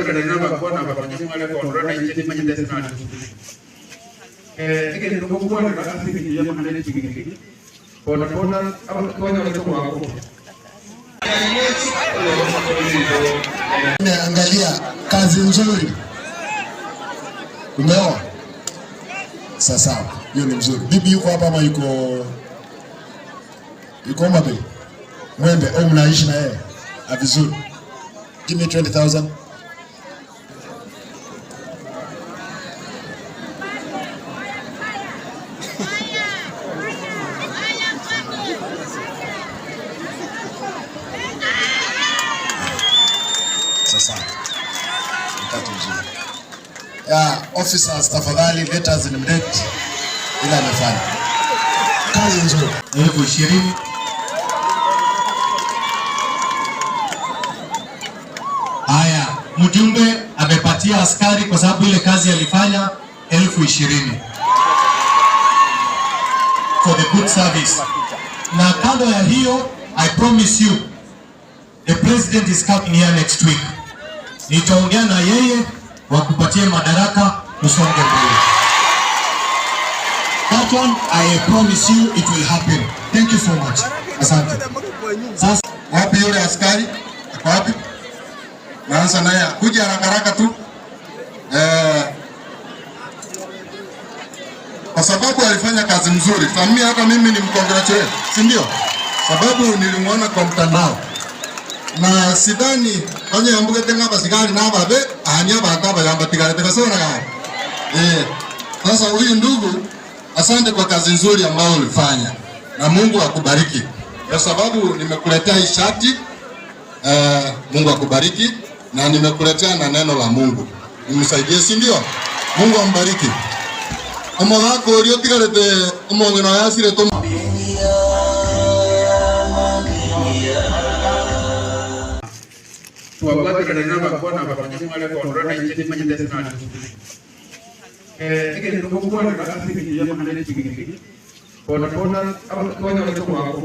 Twabwaterana bakwana bakonyamwale kondora inche timanyete sana. Egento gokwanera ase eng'encho y'amang'ana y'echigirigi, boda boda abanyore kwako. Angalia kazi nzuri, umeoa sasa. Hiyo ni mzuri. Bibi yuko hapa ama yuko Homa Bay? Mwembe au mnaishi na yeye? Ah, vizuri. Give me 20,000. Sasa mtatu mzuri. Ya officers, tafadhali let us eliminate ila amefanya kazi nzuri. 20,000. Haya, mjumbe amepatia askari kwa sababu ile kazi alifanya 20,000 for the good service. Na kando ya hiyo, I promise you the president is coming here next week. Nitaongea na yeye wakupatie madaraka usonge mbele. That one I promise you it will happen. Thank you so much. Asante. Sasa wapi yule askari? Ako wapi? Naanza naye kuja haraka haraka tu. Kwa sababu alifanya kazi mzuri. Samia hata mimi ni mcongratulate, si ndio? Sababu nilimwona kwa mtandao. Na sidhani onye yambugete ng'aba sigari na babe ahania abantu abayamba tigarete basona gari. Sasa huyu ndugu, asante kwa kazi nzuri ambayo ulifanya. Na Mungu akubariki. Kwa sababu nimekuletea hii shati, Mungu akubariki, na nimekuletea na neno la Mungu. Nimsaidie, si ndio? Mungu ambariki. Omogaka oria otigarete omong'ina yasire to. Twabwaterana bakwana bakonyamwale kondora inche timanyete sana. Egento gokwanera ase eng'encho y'amang'ana y'echigirigi, boda boda abanyore kwako.